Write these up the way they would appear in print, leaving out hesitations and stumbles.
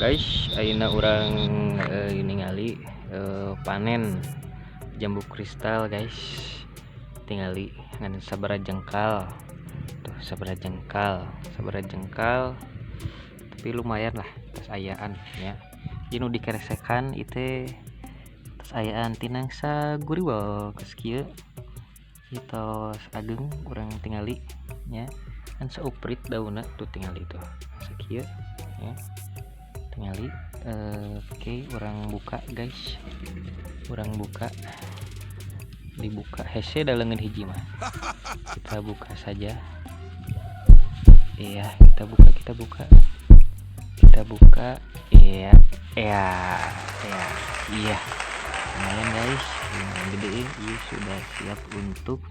Guys, ayeuna urang ningali panen jambu kristal, guys. Tingali ngan sabaraha jengkal tuh, sabaraha jengkal, sabaraha jengkal, tapi lumayan lah, tos ayaan ya. Ieu nu dikeresekan itu tos ayaan tinang saguriwel geus kieu. Ieu tos ageng, urang tingali nya, kan sauprit daunna tuh, tingali tuh sakieu ya, tingali. Oke, urang buka, guys, urang buka, dibuka hese da leungeun hiji mah. Kita buka saja. Iya, kita buka, kita buka, kita buka. Iya, lumayan, guys, lumayan gede. Ini sudah siap untuk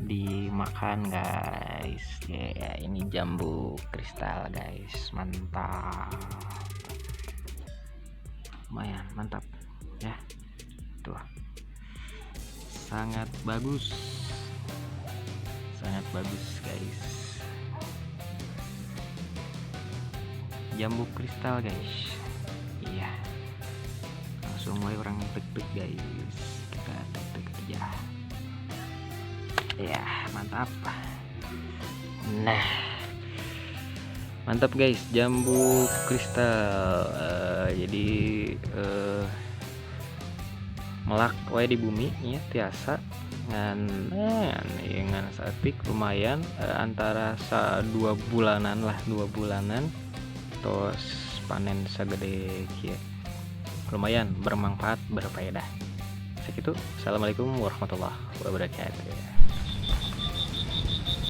dimakan, guys. Ya, ini jambu kristal, guys, mantap, lumayan mantap ya. Tuh, sangat bagus, sangat bagus, guys, jambu kristal, guys. Iya, langsung mulai urang tek-tek, guys, kita tek-tek aja ya. Mantap. Nah, mantap, guys, jambu kristal. Jadi melak wae di bumi ya, tiasa ngan ngan ya, ngan saeutik lumayan, antara sa 2 bulanan lah, 2 bulanan tos panen sagede kieu. Lumayan bermanfaat, berfaedah. Segitu. Assalamualaikum warahmatullahi wabarakatuh.